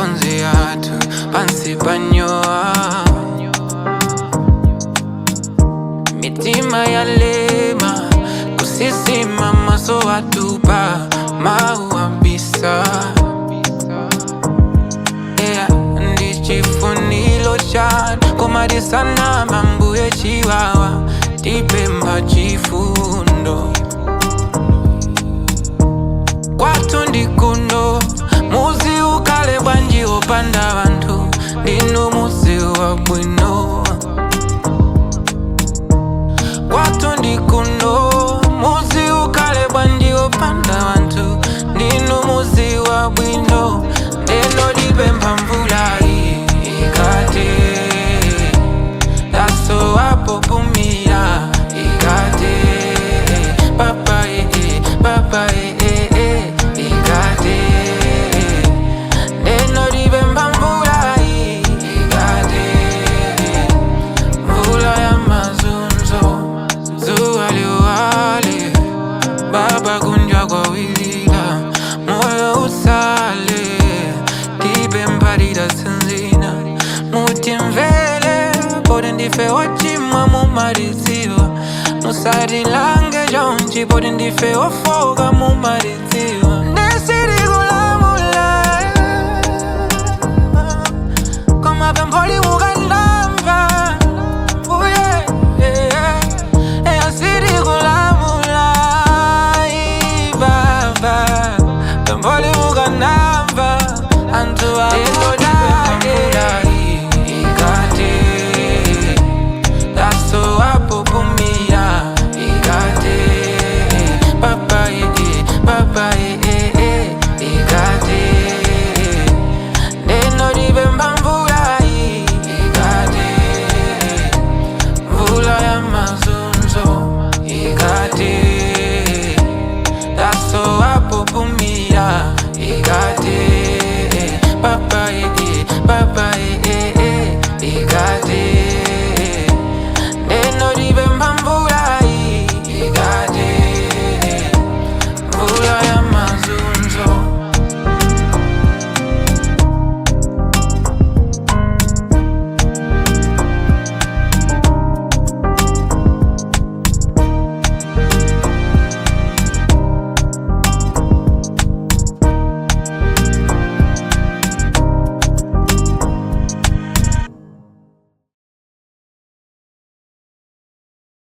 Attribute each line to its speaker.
Speaker 1: Misonzi yathu pansi panyowa, mitima yalema kusisima, maso atupa mauambisa. Yeah, ndichifunilo chanu komadisana mambuye chiwawa tipemba chifundo kwathu ndikuno muzi ukale bwanji opanda vanthu ndinu muzi wa bwino kwathu ndikuno muzi ukale bwanji opanda vanthu ndinu muzi wa bwino ndeno lipempha mvula ikate taso apopumira ikate papa ee papa ee ikate ndeno lipempha mvula ikate mvula ya mazunzo zuwa liwale baba kunja kwawilila moyo usale tipe mpalila sinzina mutimvele poti ndife wachimwa mumaliziwa musatilange chonchi poti ndife wofoka mumaliziwa ndesirikulamula koma pempholi.